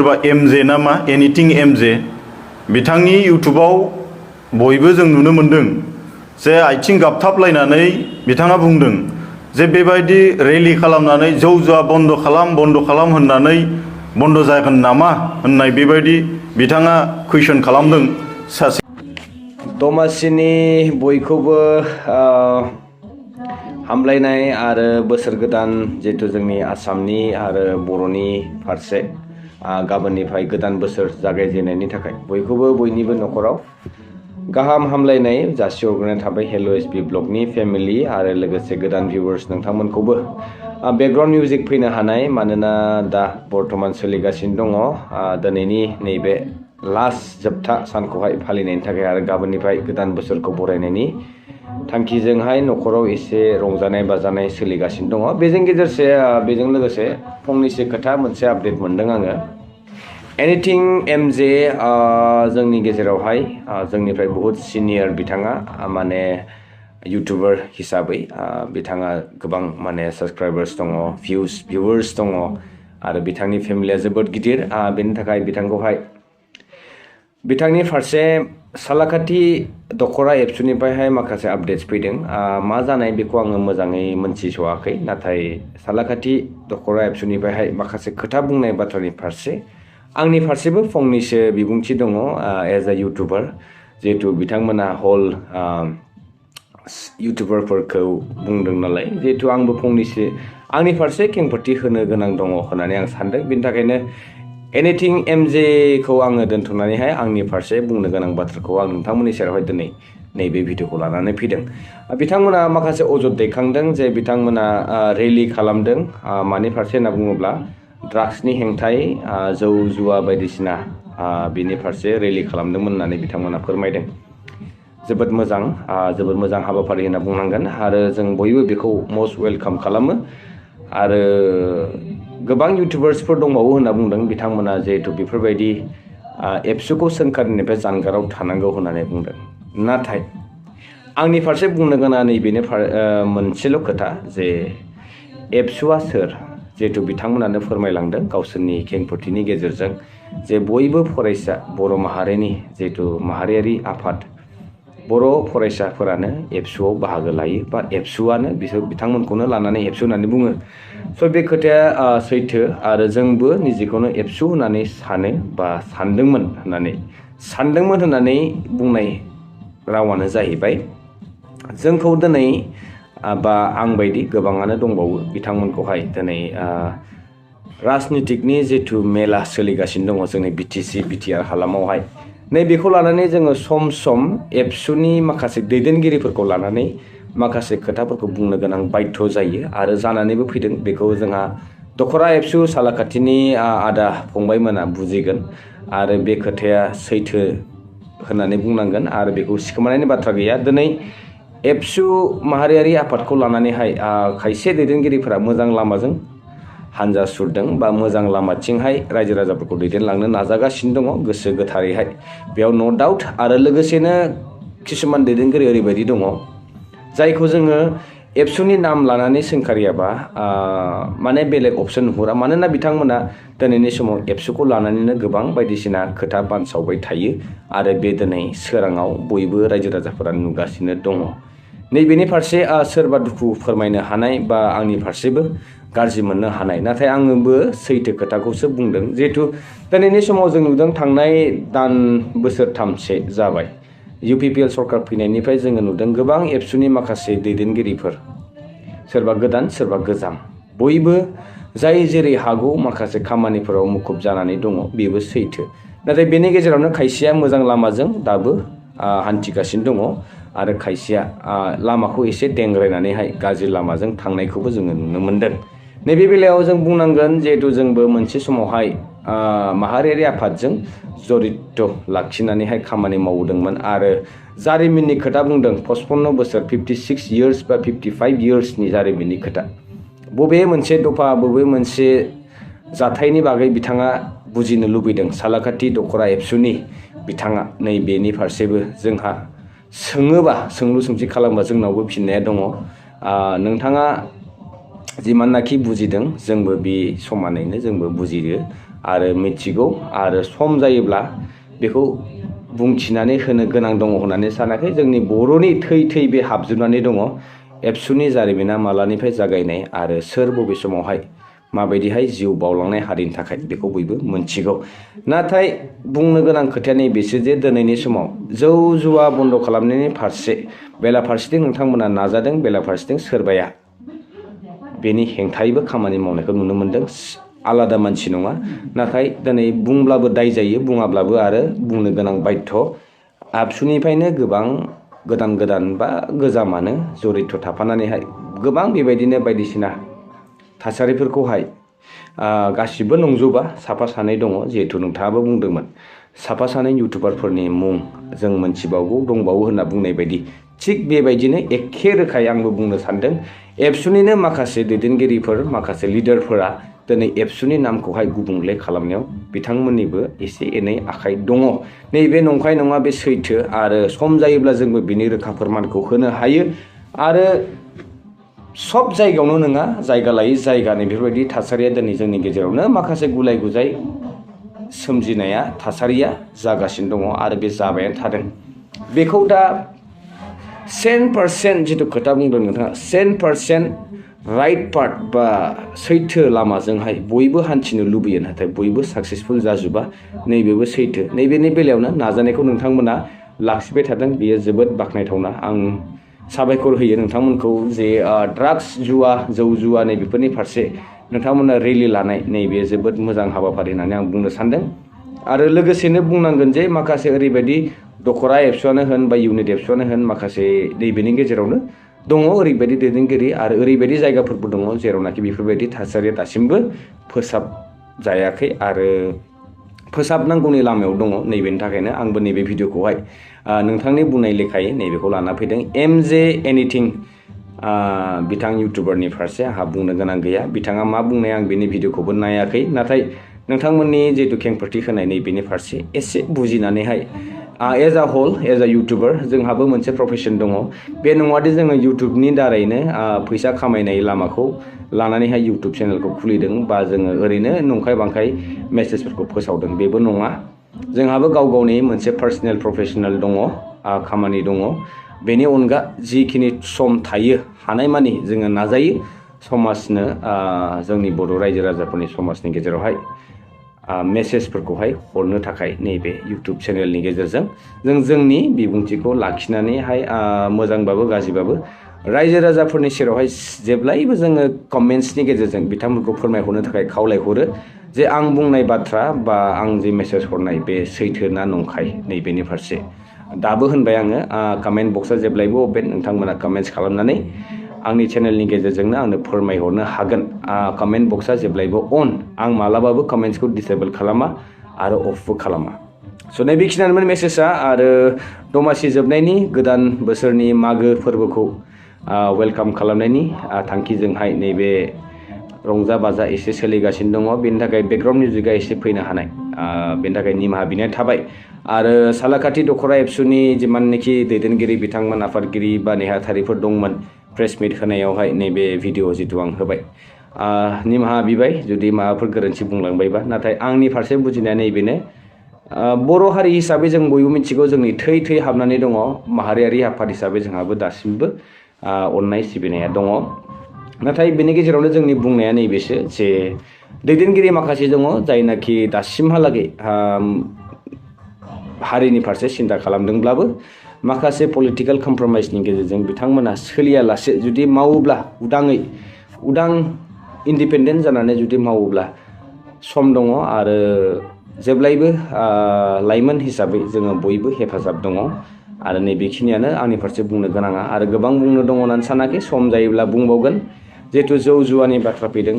सोरबा एमजे ना मा एनिथिं एमजे बिथांनि इउटुबाव बयबो जों नुनो मोनदों जे आथिं गाबथाबलायनानै बिथाङा बुंदों जे बेबायदि रेलि खालामनानै जौ जुवा बन्द खालाम होननानै बन्द जागोन नामा होननाय बेबायदि बिथाङा कुइसन खालामदों सासे दमासिनि बयखौबो हामलायनाय आरो बोसोर गोदान जिहेतु जोंनि आसामनि आरो बर'नि फारसे गाबोननिफ्राय गोदान बोसोर जागायजेननायनि थाखाय बयखौबो बयनिबो न'खराव गाहाम हामलायनाय जासिहरग्रोनाय थाबाय हेल' एसपि ब्लगनि फेमिलि आरो लोगोसे गोदान भिउवार्स नोंथांमोनखौबो बेकग्राउन्ड मिउजिक फैनो हानाय मानोना दा बर्थमान सोलिगासिनो दङ दिनैनि नैबे लास्ट जोबथा सानखौहाय फालिनायनि थाखाय आरो गाबोननिफ्राय गोदान बोसोरखौ बरायनायनि थांखिजोंहाय न'खराव एसे रंजानाय बाजानाय सोलिगासिनो दङ बेजों लोगोसे फंनैसो खोथा मोनसे आपडेट मोनदों आङो एनिथिं एमजे जोंनि गेजेरावहाय जोंनिफ्राय बहुत सिनियर बिथाङा माने इउटुबार हिसाबै बिथाङा गोबां माने साबस्क्राइबार्स दङ भिउवार्स दङ आरो बिथांनि फेमिलिया जोबोद गिदिर बेनि थाखाय बिथांनि फारसे सालाकाथि दखरा एबसुनिफ्रायहाय माखासे आपडेट्स फैदों मा जानाय बेखौ आङो मोजाङै मोनथिस'वाखै नाथाय सालाकाथि दखरा एबसुनिफ्रायहाय माखासे खोथा बुंनाय बाथ्रानि फारसे आंनि फारसेबो फंनैसो बिबुंथि दङ एज अ इउटुबार जिहेतु बिथांमोना हल इउटुबारफोरखौ बुंदों नालाय जिहेतु आंबो फंनैसो आंनि फारसे खेंफोरथि होनो गोनां दङ होननानै आं सानदों बेनि थाखायनो एनिथिं एमजेखौ आङो दोनथ'नानैहाय आंनि फारसे बुंनो गोनां बाथ्राखौ आं नोंथांमोननि सेरावहाय दिनै नैबे भिडिअखौ लानानै फैदों बिथांमोना माखासे अजद दैखांदों जे बिथांमोना रेलि खालामदों मानि फारसे होनना बुङोब्ला ड्राग्सनि हेंथायै जौ जुवा बायदिसिना बिनि फारसे रेलि खालामदोंमोन होननानै बिथांमोना फोरमायदों जोबोद मोजां हाबाफारि होनना बुंनांगोन आरो जों बयबो बेखौ मस्ट वेलकाम खालामो आरो गोबां इउटुबार्सफोर दंबावो होनना बुंदों बिथांमोना जिहेतु बेफोरबायदि एबसुखौ सोंखारिनिफ्राय जानगाराव थानांगौ होननानै बुंदों नाथाय आंनि फारसे बुंनो गोनां नैबेनो मोनसेल' खोथा जे एबसुआ सोर जिहेतु बिथांमोनानो फोरमायलांदों गावसोरनि खेंफोरथिनि गेजेरजों जे बयबो फरायसा बर' माहारिनि जिहेतु माहारियारि आफाद बर' फरायसाफोरानो एबसुआव बाहागो लायो बा एबसुआनो बिथांमोनखौनो लानानै एबसु होननानै बुङो स' बे खोथाया सैथो आरो जोंबो निजेखौनो एबसु होननानै सानो बा सानदोंमोन होननानै बुंनाय रावानो जाहैबाय जोंखौ दिनै बा आं बायदि गोबाङानो दंबावो बिथांमोनखौहाय दिनै राजनितिकनि जिथु मेला सोलिगासिनो दङ जोंनि बिटिआर हालामावहाय नैबेखौ लानानै जोङो सम एबसुनि माखासे दैदेनगिरिफोरखौ लानानै माखासे खोथाफोरखौ बुंनो गोनां बाध्य जायो आरो जानानैबो फैदों बेखौ जोंहा दखरा एबसु सालाकाथिनि आदा फंबायमोना बुजिगोन आरो बे खोथाया सैथो होननानै बुंनांगोन आरो बेखौ सिखोमानायनि बाथ्रा गैया दिनै एबसु माहारियारि आफादखौ लानानैहाय खायसे दैदेनगिरिफोरा मोजां लामाजों हानजा सुरदों बा मोजां लामाथिंहाय रायजो राजाफोरखौ दैदेनलांनो नाजागासिनो दङ गोसो गोथारैहाय बेयाव नो डाउट आरो लोगोसेनो किसुमान दैदेनगिरि ओरैबायदि दङ जायखौ जोङो एबसुनि नाम लानानै सोंखारियाबा माने बेलेग अपसन नुहुरा मानोना बिथांमोना दिनैनि समाव एबसुखौ लानानैनो गोबां बायदिसिना खोथा बानसावबाय थायो आरो बे दिनै सोराङाव बयबो रायजो राजाफोरा नुगासिनो दङ नैबेनि फारसे सोरबा दुखु फोरमायनो हानाय बा आंनि फारसेबो गाज्रि मोननो हानाय नाथाय आङोबो सैथो खोथाखौसो बुंदों जिहेतु दिनैनि समाव जों नुदों थांनाय बोसोरथामसे जाबाय UPPL सरकार फैनायनिफ्राय जोङो नुदों गोबां एबसुनि माखासे दैदेनगिरिफोर सोरबा गोदान सोरबा गोजाम बयबो जाय जेरै हागौ माखासे खामानिफोराव मुखुब जानानै दङ बेबो सैथो नाथाय बेनि गेजेरावनो खायसेया मोजां लामाजों दाबो हान्थिगासिनो दङ आरो खायसेया लामाखौ एसे देंग्रायनानैहाय गाज्रि लामाजों थांनायखौबो जोङो नुनो मोनदों नैबे बेलायाव जों बुंनांगोन जिहेतु जोंबो मोनसे समावहाय माहारियारि आफादजों जरित लाखिनानैहाय खामानि मावदोंमोन आरो जारिमिननि खोथा बुंदों 55 बोसोर 56 इयार्स बा 55 इयार्सनि जारिमिननि खोथा बबे मोनसे दफा बबे मोनसे जाथायनि बागै बिथाङा बुजिनो लुबैदों सालाकाथि दखरा एबसुनि बिथाङा नैबेनि फारसेबो जोंहा सोङोबा सोंलु सोंथि खालामबा जोंनावबो फिननाया दङ नोंथाङा जिमाननाखि बुजिदों जोंबो बे समानैनो जोंबो बुजियो आरो मिथिगौ आरो सम जायोब्ला बेखौ बुंथिनानै होनो गोनां दङ होननानै सानाखै। जोंनि बर'नि थै बे हाबजोबनानै दङ। एबसुनि जारिमिना मालानिफ्राय जागायनाय आरो सोर बबे समावहाय माबायदिहाय जिउ बावलांनाय हारिनि थाखाय बेखौ बयबो मोनथिगौ। नाथाय बुंनो गोनां खोथाया नैबेसो जे दिनैनि समाव जौ जुवा बन्द' खालामनायनि फारसे बेलाफारसेथिं नोंथांमोना नाजादों, बेलाफारसेथिं सोरबाया बेनि हेंथायैबो खामानि मावनायखौ नुनो मोनदों। आलादा मानसि नङा, नाथाय दिनै बुंब्लाबो दाय जायो, बुङाब्लाबो आरो बुंनो गोनां बाध्य। आबसुनिफ्रायनो गोबां गोदान बा गोजामानो जरित थाफानानैहाय गोबां बेबायदिनो बायदिसिना थासारिफोरखौहाय गासिबो नंजोबा, साफा सानै दङ। जिहेथु नोंथाङाबो बुंदोंमोन साफा सानै इउटुबारफोरनि मुं जों मोनथिबावगौ दंबावो होनना बुंनाय बायदि, थिग बेबायदिनो एखे रोखायै आंबो बुंनो सानदों एबसुनिनो माखासे दैदेनगिरिफोर, माखासे लिडारफोरा दिनै एबसुनि नामखौहाय गुबुंले खालामनायाव बिथांमोननिबो एसे एनै आखाइ दङ। नैबे नंखाय नङा, बे सैथो आरो सम जायोब्ला जोंबो बिनि रोखा फोरमानखौ होनो हायो। आरो सब जायगायावनो नङा, जायगा लायै जायगानि बेफोरबायदि थासारिया दिनै जोंनि गेजेरावनो माखासे गुलाय गुजाय सोमजिनाया थासारिया जागासिनो दङ आरो बे जाबायानो थादों। बेखौ दा 100% जिथु खोथा बुंदों नोंथाङा, 100% राइट पार्ट बा सैथो लामाजोंहाय बयबो हान्थिनो लुबैयो, नाथाय बयबो साक्सेसफुल जाजोबा, नैबेबो सैथो। नैबेनि बेलायावनो नाजानायखौ नोंथांमोना लाखिबाय थादों, बेयो जोबोद बाख्नायथावना। आं साबायखर होयो नोंथांमोनखौ जे ड्राग्स जुवा, जौ जुवा नैबेफोरनि फारसे नोंथांमोना रेलि लानाय, नैबे जोबोद मोजां हाबाफारि होननानै आं बुंनो सानदों। आरो लोगोसेनो बुंनांगोन जे माखासे ओरैबायदि दख'रा एबसुआनो होन बा इउनिट एबसुआनो होन, माखासे नैबेनि गेजेरावनो दङ ओरैबायदि दैदेनगिरि आरो ओरैबायदि जायगाफोरबो दङ जेरावनाखि बेफोरबायदि थासारिया दासिमबो फोसाबजायाखै आरो फोसाबनांगौनि लामायाव दङ। नैबेनि थाखायनो आंबो नैबे भिडिअखौहाय नोंथांनि बुंनाय लेखायै नैबेखौ लाना फैदों। MJ एनिथिं बिथां इउटुबारनि फारसे आंहा बुंनो गोनां गैया। बिथाङा मा बुंनाय आं बेनि भिडिअखौबो नायाखै, नाथाय नोंथांमोननि जिहेतु खेंफोरथि होनाय नैबेनि फारसे एसे बुजिनानैहाय एज आ हल, एज आ इउटुबार जोंहाबो मोनसे प्रफेसन दङ। बे नङादि जोङो इउटुबनि दारैनो फैसा खामायनाय लामाखौ लानानैहाय इउटुब चेनेलखौ खुलिदों बा जोङो ओरैनो नंखाय बांखाय मेसेजफोरखौ फोसावदों, बेबो नङा। जोंहाबो गाव गावनि मोनसे पार्सनेल प्रफेसनेल दङ, खामानि दङ। बेनि अनगा जिखिनि सम थायो हानायमानि जोङो नाजायो समाजनो, जोंनि बर' रायजो राजाफोरनि समाजनि गेजेरावहाय मेसेजफोरखौहाय हरनो थाखाय नैबे इउटुब चेनेलनि गेजेरजों जों जोंनि बिबुंथिखौ लाखिनानैहाय मोजांबाबो गाज्रिबाबो रायजो राजाफोरनि सेरावहाय जेब्लायबो जोङो कमेन्ट्सनि गेजेरजों बिथांमोनखौ फोरमायहरनो थाखाय खावलायहरो जे आं बुंनाय बाथ्रा बा आं जे मेसेज हरनाय बे सैथो ना नंखाय, नैबेनि फारसे दाबो होनबाय आङो, कमेन्ट बक्सआ जेब्लायबो अपेन। नोंथांमोना कमेन्ट्स खालामनानै आंनि चेनेलनि गेजेरजोंनो आंनो फोरमायहरनो हागोन। कमेन्ट बक्सआ जेब्लायबो अन, आं मालाबाबो कमेन्ट्सखौ डिसेबल खालामा आरो अफबो खालामा। स' नैबेखिनियानोमोन मेसेजआ। आरो दमासि जोबनायनि, गोदान बोसोरनि मागो फोरबोखौ वेलकाम खालामनायनि थांखिजोंहाय नैबे रंजा बाजा एसे सोलिगासिनो दङ। बेनि थाखाय बेकग्राउन्ड मिउजिकआ एसे फैनो हानाय, बेनि थाखाय निमाहा बिनाय थाबाय। आरो सालाकाथि दख'रा एबसुनि जिमाननाखि दैदेनगिरि बिथांमोन, आफादगिरि बा नेहाथारिफोर दंमोन प्रेस मिट होनायावहाय नैबे भिडिअ जितु आं होबाय, निमाहा बिबाय जुदि माबाफोर गोरोन्थि बुंलांबायबा। नाथाय आंनि फारसे बुजिनाया नैबेनो, बर' हारि हिसाबै जों बयबो मिथिगौ जोंनि थै हाबनानै दङ। माहारियारि आफाद हिसाबै जोंहाबो दासिमबो अननाय सिबिनाया दङ। नाथाय बेनि गेजेरावनो जोंनि बुंनाया नैबेसो जे दैदेनगिरि माखासे दङ जायनाखि दासिमहालागै हारिनि फारसे सिन्था खालामदोंब्लाबो माखासे पलिटिकेल कमप्रमाइसनि गेजेरजों बिथांमोना सोलियालासे जुदि मावोब्ला, उदां इन्डिपेन्डेन्ट जानानै जुदि मावोब्ला सम दङ। आरो जेब्लायबो लाइमोन हिसाबै जोङो बयबो हेफाजाब दङ। आरो नैबेखिनियानो आंनि फारसे बुंनो गोनाङा। आरो गोबां बुंनो दङ होननानै सानाखै, सम जायोब्ला बुंबावगोन। जिहेतु जौ जुवानि बाथ्रा फैदों,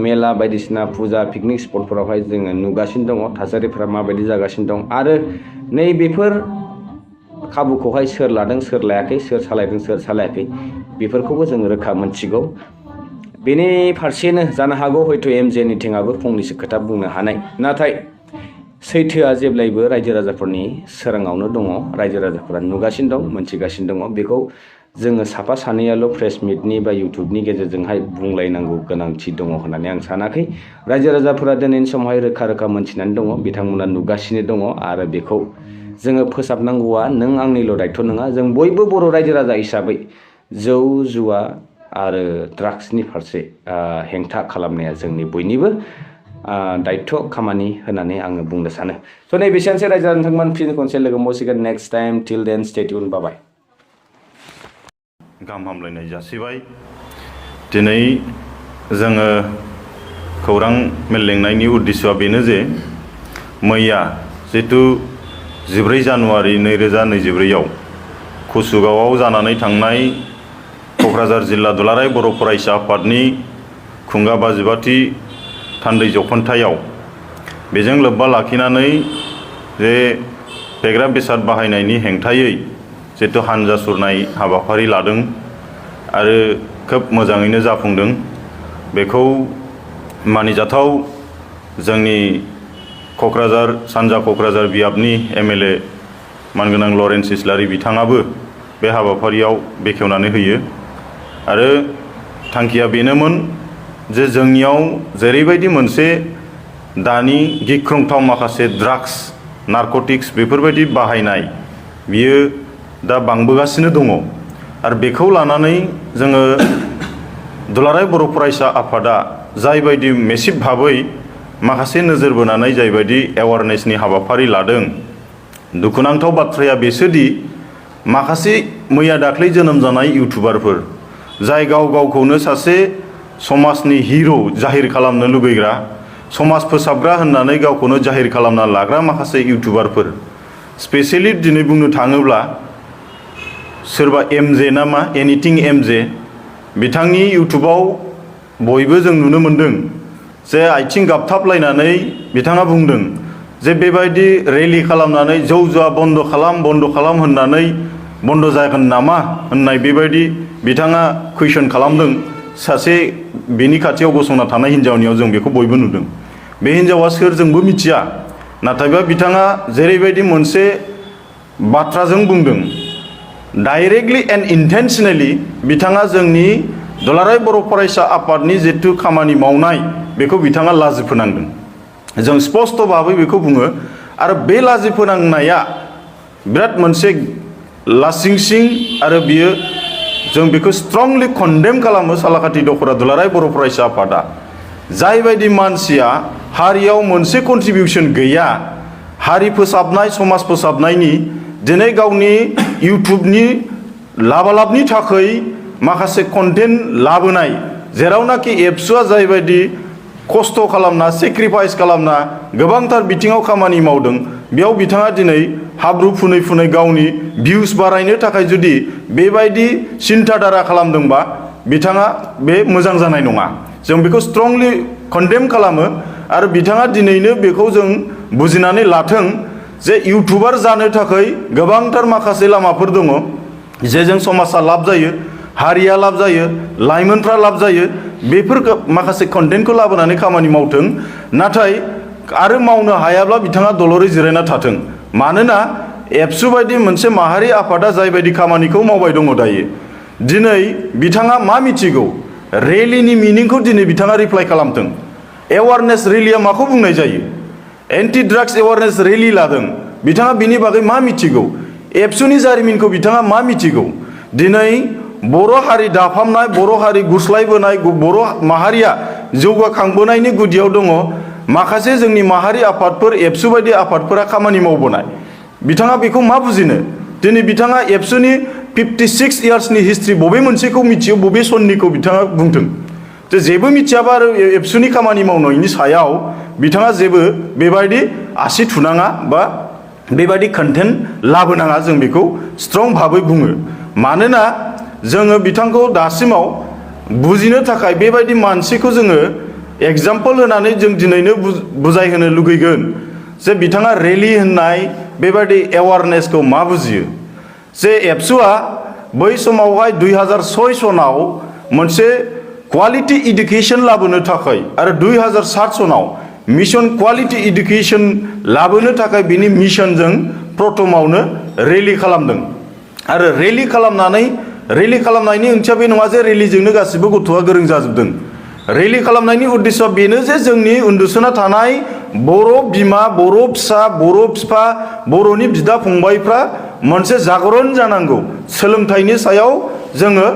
मेला बायदिसिना फुजा पिकनिक स्पटफोरावहाय जोङो नुगासिनो दङ थासारिफोरा माबायदि जागासिनो दं। आरो नैबेफोर खाबुखौहाय सोर लादों सोर लायाखै, सोर सालायदों सोर सालायाखै, बेफोरखौबो जों रोखा मोनथिगौ। बेनि फारसेनो जानो हागौ हयथ' MJ एनिथिंआबो फंनैसो खोथा बुंनो हानाय। नाथाय सैथोआ जेब्लायबो रायजो राजाफोरनि सोराङावनो दङ, रायजो राजाफोरा नुगासिनो दं, मोनथिगासिनो दङ। बेखौ जोङो साफा सानैयाल' प्रेस मिटनि बा इउटुबनि गेजेरजोंहाय बुंलायनांगौ गोनांथि दङ होननानै आं सानाखै। रायजो राजाफोरा दिनैनि समावहाय रोखा रोखा मोनथिनानै दङ, बिथांमोना नुगासिनो दङ आरो बेखौ जोङो फोसाबनांगौआ नों आंनिल' दायथ' नङा। जों बयबो बर' रायजो राजा हिसाबै जौ जुवा आरो ड्राग्सनि फारसे हेंथा खालामनाया जोंनि बयनिबो दायथ' खामानि होननानै आङो बुंनो सानो। स' नैबेसेयानोसै रायजो नोंथांमोन फिन खनसे लोगो मोनसिगोन नेक्स्ट टाइम। टिल देन स्टे टिउन, बाय। गाहाम हामलायनाय जासिबाय। दिनै जोङो खौरां मेल लेंनायनि उद्देश्यआ बेनो जे मैया जितु 14 जानुवारि 2024 कसुगावआव जानानै थांनाय क'क्राझार जिल्ला दुलाराय बर' फरायसा आफादनि खुंगा 52थि थान्दै जख'न्थायाव बेजों लोब्बा लाखिनानै जे फेग्रा बेसाद बाहायनायनि हेंथायै जितु हानजा सुरनाय हाबाफारि लादों आरो खोब मोजाङैनो जाफुंदों। बेखौ मानिजाथाव जोंनि क'क्राझार सानजा क'क्राझार बियाबनि MLA मानगोनां लरेन्स इस्लारि बिथाङाबो बे हाबाफारियाव बेखेवनानै होयो आरो थांखिया बेनोमोन जे जोंनियाव जेरैबायदि मोनसे दानि गिख्रंथाव माखासे ड्राग्स नारकटिक्स बेफोरबायदि बाहायनाय बियो दा बांबोगासिनो दङ आरो बेखौ लानानै जोङो दुलाराय बर' फरायसा आफादा जायबायदि मेसिभ भाबै माखासे नोजोर बोनानै जायबायदि एवारनेसनि हाबाफारि लादों, दुखुनांथाव बाथ्राया बेसोदि माखासे मैया दाख्लै जोनोम जानाय इउटुबारफोर जाय गाव गावखौनो सासे समाजनि हिर' जाहिर खालामनो लुबैग्रा, समाज फोसाबग्रा होननानै गावखौनो जाहिर खालामना लाग्रा माखासे इउटुबारफोर, स्पेसियेलि दिनै बुंनो थाङोब्ला सोरबा MJ ना मा एनिथिं MJ, बिथांनि इउटुबाव बयबो जों नुनो मोनदों जे आथिं गाबथाबलायनानै बिथाङा बुंदों जे बेबायदि रेलि खालामनानै जौ जुवा बन्द' खालाम होननानै बन्द' जागोन नामा होननाय बेबायदि बिथाङा कुइसन खालामदों सासे बेनि खाथियाव गसंना थानाय हिन्जावनियाव। जों बेखौ बयबो नुदों। बे हिन्जावा सोर जोंबो मिथिया, नाथायबा बिथाङा जेरैबायदि मोनसे बाथ्राजों बुंदों, डाइरेक्टलि एन्ड इन्टेन्सनेलि बिथाङा जोंनि दुलाराय बर' फरायसा आफादनि जितु खामानि मावनाय बेखौ बिथाङा लाजि फोनांदों। जों स्पष्ट भाबै बेखौ बुङो आरो बे लाजि फोनांनाया बिराद मोनसे लासिंसिं आरो बियो जों बेखौ स्ट्रंलि कन्डेम खालामो सालाकाथि दख'रा दुलाराय बर' फरायसा आफादा। जायबायदि मानसिया हारियाव मोनसे कन्ट्रिबिउसन गैया, हारि फोसाबनाय समाज फोसाबनायनि, दिनै गावनि इउटुबनि लाबालाबनि थाखाय माखासे कन्टेन्ट लाबोनाय, जेरावनाखि एबसुआ जायबायदि खस्थ' खालामना सेक्रिफाइस खालामना गोबांथार बिथिङाव खामानि मावदों, बेयाव बिथाङा दिनै हाब्रु फुनै फुनै गावनि भिउस बारायनो थाखाय जुदि बेबायदि सिन्थाधारा खालामदोंबा बिथाङा बे मोजां जानाय नङा। जों बेखौ स्ट्रंलि कन्डेम खालामो आरो बिथाङा दिनैनो बेखौ जों बुजिनानै लाथों जे इउटुबार जानो थाखाय गोबांथार माखासे लामाफोर दङ जेजों समाजा लाब जायो, हारिया लाब जायो, लाइमोनफ्रा लाब जायो। बेफोर माखासे कन्टेन्टखौ लाबोनानै खामानि मावथों, नाथाय आरो मावनो हायाब्ला बिथाङा दलरै जिरायना थाथों। मानोना एबसु बायदि मोनसे माहारि आफादा जायबायदि खामानिखौ मावबाय दङ दायो, दिनै बिथाङा मा मिथिगौ रेलिनि मिनिंखौ दिनै बिथाङा रिप्लाइ खालामथों। एवारनेस रेलिया माखौ बुंनाय जायो? एन्टि ड्राग्स एवारनेस रेलि लादों, बिथाङा बिनि बागै मा मिथिगौ? एबसुनि जारिमिनखौ बिथाङा मा मिथिगौ? दिनै बर' हारि दाफामनाय, बर' हारि गुस्लायबोनाय, बर' माहारिया जौगाखांबोनायनि गुदियाव दङ माखासे जोंनि माहारि आफादफोर, एबसु बायदि आफादफोरा खामानि मावबोनाय। बिथाङा बेखौ मा बुजिनो? दिनै बिथाङा एबसुनि 56 इयार्सनि हिस्ट्रि बबे मोनसेखौ मिथियो, बबे सननिखौ बिथाङा बुंथों। जे जेबो मिथियाबा आरो एबसुनि खामानि मावनायनि सायाव बिथाङा जेबो बेबायदि आसि थुनाङा बा बेबायदि कन्टेन्ट लाबोनाङा, जों बेखौ स्ट्रं भाबै बुङो। मानोना जोङो बिथांखौ दासिमाव बुजिनो थाखाय बेबायदि मानसिखौ जोङो एग्जाम्पल होनानै जों दिनैनो बुजायहोनो लुगैगोन जे बिथाङा रेलि होननाय बेबायदि एवारनेसखौ मा बुजियो। जे एबसुआ बै समावहाय 2006 सनाव मोनसे क्वालिटी इडुकेसन लाबोनो थाखाय आरो 2007 सनाव मिशन क्वालिटी इडुकेसन लाबोनो थाखाय बिनि मिशनजों प्रथमावनो रेलि खालामदों आरो रेलि खालामनानै रेलि खालामनायनि ओंथिया बे नङा जे रेलिजोंनो गासिबो गथ'आ गोरों जाजोबदों। रेलि खालामनायनि उद्देश्यआ बेनो जे जोंनि उन्दुसोना थानाय बर' बिमा, बर' फिसा, बर' बिफा, बर'नि बिदा फंबायफ्रा मोनसे जागरण जानांगौ, सोलोंथाइनि सायाव जोङो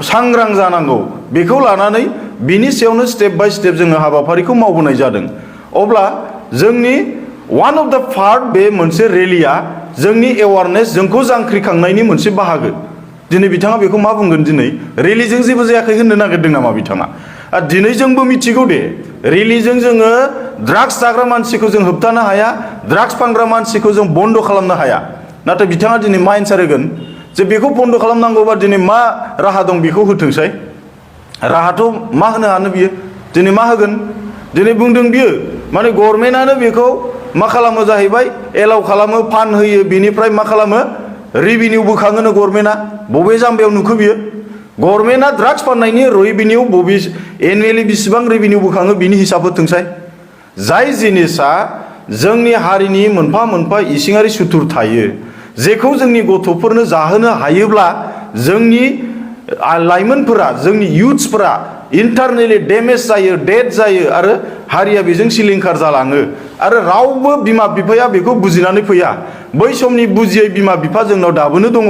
सांग्रां जानांगौ। बेखौ लानानै बिनि सायावनो स्टेप बाय स्टेप जोङो हाबाफारिखौ मावबोनाय जादों। अब्ला जोंनि वान अफ द पार्ट बे मोनसे रेलिया जोंनि एवारनेस, जोंखौ जांख्रिखांनायनि मोनसे बाहागो। दिनै बिथाङा बेखौ मा बुंगोन? दिनै रेलिजों जेबो जायाखै होननो नागिरदों नामा बिथाङा? दिनै जोंबो मिथिगौ दे, रेलिजों जोङो ड्राग्स जाग्रा मानसिखौ जों होबथानो हाया, ड्राग्स फानग्रा मानसिखौ जों बन्द खालामनो हाया। नाथाय बिथाङा दिनै मा एन्सार होगोन जे बेखौ बन्द खालामनांगौबा दिनै मा राहा दं बेखौ होथोंसै। राहाथ' मा होनो हानो बियो? दिनै मा होगोन? दिनै बुंदों बियो माने गभर्नमेन्टआनो बेखौ मा खालामो जाहैबाय, एलाउ खालामो, फान होयो, बेनिफ्राय मा खालामो, रेभिनिउ बोखाङोनो गभर्नमेन्टआ। बबे जाम्बायाव नुखो बियो? गभर्नमेन्टआ ड्राग्स फाननायनि रेभिनिउ बबे एनुवेलि बेसेबां रेभिनिउ बोखाङो बिनि हिसाब होथोंसै। जाय जिनिसा जोंनि हारिनि मोनफा मोनफा इसिङारि सुथुर थायो, जेखौ जोंनि गथ'फोरनो जाहोनो हायोब्ला जोंनि लाइमोनफोरा, जोंनि इयुथ्सफोरा इन्टारनेलि डेमेज जायो, डेड जायो आरो हारिया बेजों सिलिंखार जालाङो। आरो रावबो बिमा बिफाया बेखौ बुजिनानै फैया। बै समनि बुजियै बिमा बिफा जोंनाव दाबोनो दङ,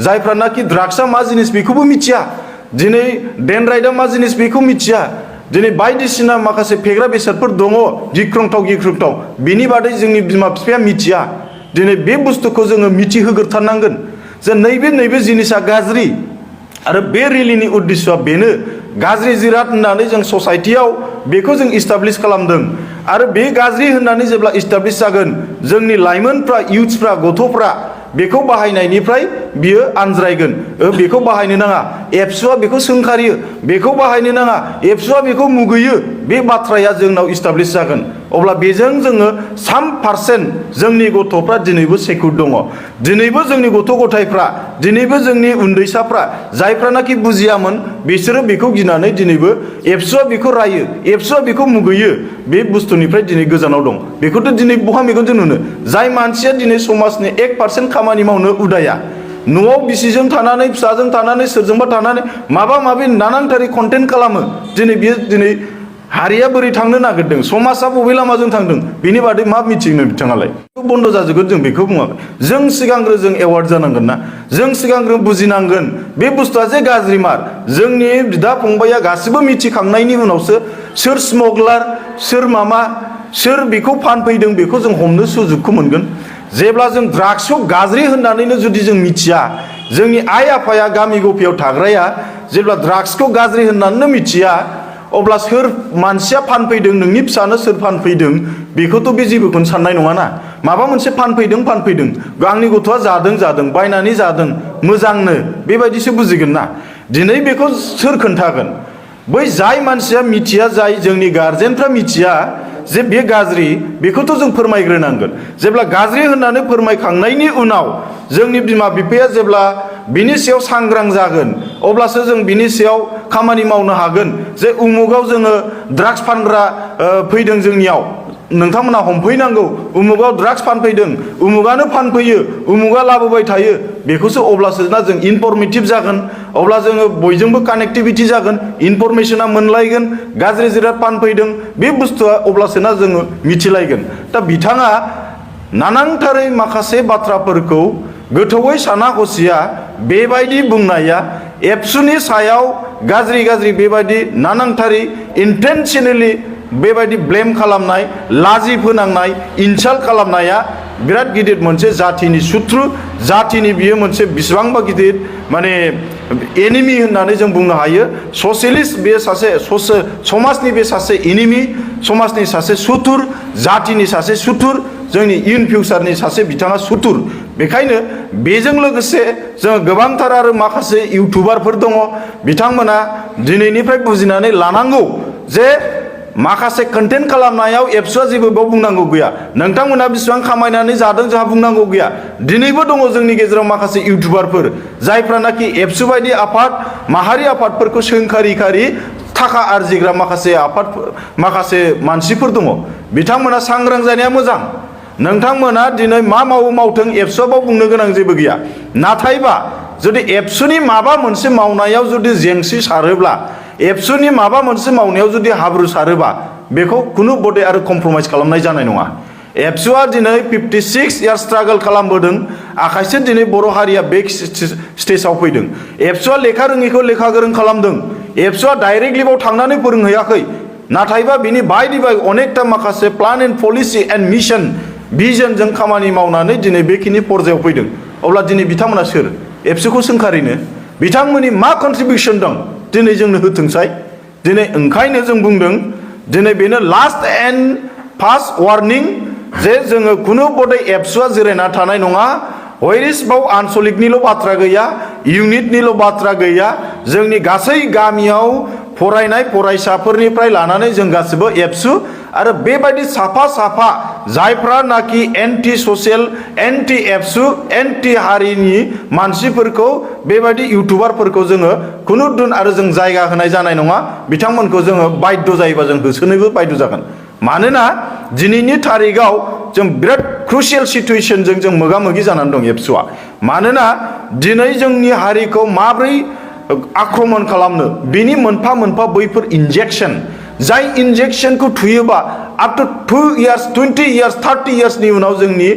जायफ्रानाखि ड्राग्सआ मा जिनिस बेखौबो मिथिया, दिनै डेनराइडआ मा जिनिस बेखौ मिथिया, दिनै बायदिसिना माखासे फेग्रा बेसादफोर दङ गिख्रंथाव गिख्रंथाव, बिनि बादै जोंनि बिमा बिफाया मिथिया। दिनै बे बुस्थुखौ जोङो मिथिहोग्रोथारनांगोन जे नैबे जिनिसा गाज्रि। आरो बे रेलिनि उद्देश्यआ बेनो, गाज्रि जिराद होननानै जों ससाइटियाव बेखौ जों इस्टाब्लिश खालामदों। आरो बे गाज्रि होननानै जेब्ला इस्टाब्लिश जागोन, जोंनि लाइमोनफ्रा, इयुथ्सफ्रा, गथ'फ्रा बेखौ बाहायनायनिफ्राय बियो आनज्रायगोन। बेखौ बाहायनो नाङा, एबसुआ बेखौ सोंखारियो, बेखौ बाहायनो नाङा, एबसुआ बेखौ मुगैयो, बे बाथ्राया जोंनाव इस्टाब्लिश जागोन। अब्ला बेजों जोङो 3% जोंनि गथ'फ्रा दिनैबो सेक्युर दङ। दिनैबो जोंनि गथ' गथायफ्रा, दिनैबो जोंनि उन्दैसाफ्रा, जायफ्रानाखि बुजियामोन बिसोरो बेखौ गिनानै दिनैबो एबसुआ बेखौ रायो, एबसुआ बेखौ मुगैयो, बे बुस्थुनिफ्राय दिनै गोजानाव दं। बेखौथ' दिनै बहा मेगनजों नुनो? जाय मानसिया दिनै समाजनि 1% खामानि मावनो उदाया, न'आव बिसिजों थानानै, फिसाजों थानानै, सोरजोंबा थानानै माबा माबि नानांथारि कन्टेन्ट खालामो, दिनै बियो दिनै हारिया बोरै थांनो नागिरदों, समाजा बबे लामाजों थांदों, बेनि बादै मा मिथिनो बिथाङालाय? बन्द जाजोबगोन जों बेखौ बुङाखै। जों सिगांग्रो जों एवार्ड जानांगोन ना, जों सिगांग्रो बुजिनांगोन बे बुस्थुआ जे गाज्रिमार। जोंनि बिदा फंबाया गासिबो मिथिखांनायनि उनावसो सोर स्मगलार, सोर मामा, सोर बेखौ फानफैदों बेखौ जों हमनो सुजुगखौ मोनगोन। जेब्ला जों ड्राग्सखौ गाज्रि होननानैनो जुदि जों मिथिया, जोंनि आइ आफाया गामि गफायाव थाग्राया जेब्ला ड्राग्सखौ गाज्रि होननानैनो मिथिया, अब्ला सोर मानसिया फानफैदों, नोंनि फिसानो सोर फानफैदों बेखौथ' बे जेबोखौनो साननाय नङाना। माबा मोनसे फानफैदों, आंनि गथ'आ जादों, बायनानै जादों, मोजांनो, बेबायदिसो बुजिगोन ना। दिनै बेखौ सोर खोन्थागोन? बै जाय मानसिया मिथिया, जाय जोंनि गार्जेनफ्रा मिथिया जे बे गाज्रि, बेखौथ' जों फोरमायग्रोनांगोन। जेब्ला गाज्रि होननानै फोरमायखांनायनि उनाव जोंनि बिमा बिफाया जेब्ला बिनि सायाव सांग्रां जागोन, अब्लासो जों बिनि सायाव खामानि मावनो हागोन जे उमुगाव जोङो ड्राग्स फानग्रा फैदों, जोंनियाव नोंथांमोना हमफैनांगौ, उमुगाव ड्राग्स फानफैदों, उमुगानो फानफैयो, उमुगा लाबोबाय थायो, बेखौसो अब्लासो ना जों इनफरमेटिभ जागोन, अब्ला जोङो बयजोंबो कानेक्टिभिटि जागोन, इनफरमेशना मोनलायगोन, गाज्रि जिराद फानफैदों बे बुस्थुआ अब्लासो ना जोङो मिथिलायगोन। दा बिथाङा नानांथारै माखासे बाथ्राफोरखौ गोथौयै साना हसिया बेबायदि बुंनाया, एबसुनि सायाव गाज्रि बेबायदि नानांथारि इन्टेनसनेलि बेबायदि ब्लेम खालामनाय, लाजि फोनांनाय, इनसाल्ट खालामनाया बिराद गिदिर मोनसे जाथिनि सुथ्रु, जाथिनि बियो मोनसे बिसिबांबा गिदिर माने एनिमि होननानै जों बुंनो हायो। ससियलिस्ट बे सासे समाजनि बे सासे एनिमि, समाजनि सासे सुथुर, जाथिनि सासे सुथुर, जोंनि इयुन फिउचारनि सासे बिथाङा सुथुर। बेखायनो बेजों लोगोसे जों गोबांथार आरो माखासे इउटुबारफोर दङ, बिथांमोना दिनैनिफ्राय बुजिनानै लानांगौ जे माखासे कन्टेन्ट खालामनायाव एबसुआ जेबो बेयाव बुंनांगौ गैया। नोंथांमोना बेसेबां खामायनानै जादों जोंहा बुंनांगौ गैया। दिनैबो दङ जोंनि गेजेराव माखासे इउटुबारफोर जायफ्रानाखि एबसु बायदि आफाद, माहारि आफादफोरखौ सोंखारि थाखा आरजिग्रा माखासे आफाद, माखासे मानसिफोर दङ। बिथांमोना सांग्रां जानाया मोजां। नोंथांमोना दिनै मा मावो मावथों एबसुआव बुंनो गोनां जेबो गैया नाथायबा जुदि एबसुनि माबा मोनसे मावनायाव जुदि जेंसि सारोब्ला एबसुनि माबा मोनसे मावनायाव जुदि हाब्रु सारोबा बेखौ खुनु बदे आरो कमप्रमाइज खालामनाय जानाय नङा एबसुआ दिनै 56 इयार्स स्ट्रागल खालामबोदों आखायसो दिनै बर' हारिया बे स्टेजाव फैदों एबसुआ लेखा रोङिखौ लेखा गोरों खालामदों एबसुआ डाइरेक्ट लिबाव थांनानै फोरोंहैयाखै नाथायबा बिनि बायदि अनेकथा माखासे plan and policy and mission भिजनजों खामानि मावनानै दिनै बेखिनि पर्जायाव फैदों अब्ला दिनै बिथांमोना सोर एबसुखौ सोंखारिनो बिथांमोननि मा कन्ट्रिबिउसन दं दिनै जोंनो होथोंसाय दिनै ओंखायनो जों बुंदों दिनै बेनो लास्ट एन्ड फार्स्ट वार्निं जे जोङो खुनु बदे एबसुआ जिरायना थानाय नङा हयरिसबाव आनसलिकनिल' बाथ्रा गैया इउनिटनिल' बाथ्रा गैया जोंनि गासै गामियाव फरायनाय फरायसाफोरनिफ्राय लानानै जों गासिबो एबसु आरो बेबायदि साफा साफा जायफ्रा नाकि एन्टि ससियेल एन्टि एबसु एन्टि हारिनि मानसिफोरखौ बेबायदि इउटुबारफोरखौ जोङो खुनु दिन आरो जों जायगा होनाय जानाय नङा बिथांमोनखौ जोङो बाध्य जायोबा जों होसोनोबो बाध्य जागोन मानोना दिनैनि तारिखाव जों बिराद क्रुसियेल सिटुएशनजों जों मोगा मोगि जानानै दं एबसुआ मानोना दिनै जोंनि हारिखौ माब्रै आक्रमण खालामनो बिनि मोनफा मोनफा बैफोर इन्जेक्शन जाय इन्जेक्शनखौ थुयोबा आप टु 2 इयार्स 20 इयार्स 30 इयार्सनि उनाव जोंनि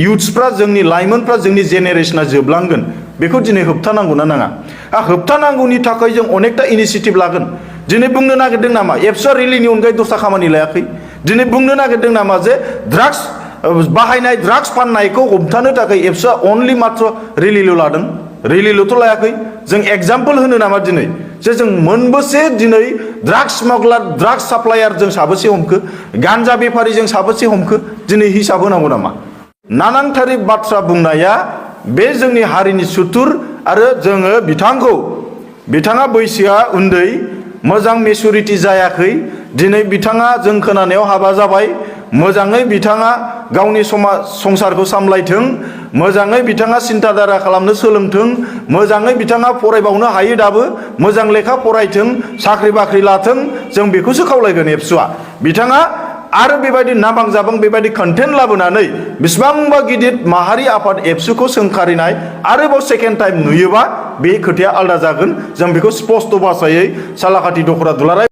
इयुथ्सफ्रा जोंनि लाइमोनफ्रा जोंनि जेनेरेशना जोबलांगोन बेखौ दिनै होबथानांगौ ना नाङा होबथानांगौनि थाखाय जों अनेकथा इनिशिएटिभ लागोन दिनै बुंनो नागिरदों नामा एबसुआ रेलिनि अनगायै दस्रा खामानि लायाखै दिनै बुंनो नागिरदों नामा जे ड्राग्स बाहायनाय ड्राग्स फाननायखौ हमथानो थाखाय एबसुआ अनलि मात्र रेलिल' लादों रेलिल'थ' लायाखै जों एग्जाम्पल होनो नामा दिनै जे जों मोनबेसे दिनै ड्राग्स स्मागलार ड्राग्स साप्लायार जों साबेसे हमखो गान्जा बेफारि जों साबेसे हमखो दिनै हिसाब होनांगौ नामा नानांथारि बाथ्रा बुंनाया बे जोंनि हारिनि सुथुर आरो जोङो बिथाङा बैसोआ उन्दै मोजां मेचुरिटि जायाखै दिनै बिथाङा जों खोनानायाव हाबा जाबाय मोजाङै बिथाङा गावनि समाज संसारखौ सामलायथों मोजाङै बिथाङा सिन्ताधारा खालामनो सोलोंथों मोजाङै बिथाङा फरायबावनो हायो दाबो मोजां लेखा फरायथों साख्रि बाख्रि लाथों जों बेखौसो खावलायगोन एबसुआ बिथाङा आरो बेबायदि नाबां जाबां बेबायदि कन्टेन्ट लाबोनानै बेसेबांबा गिदिर माहारि आफाद एबसुखौ सोंखारिनाय आरोबाव सेकेन्ड टाइम नुयोबा बे खोथाया आलादा जागोन जों बेखौ स्पष्ट भाषायै सालाकाथि दखरा दुलाराय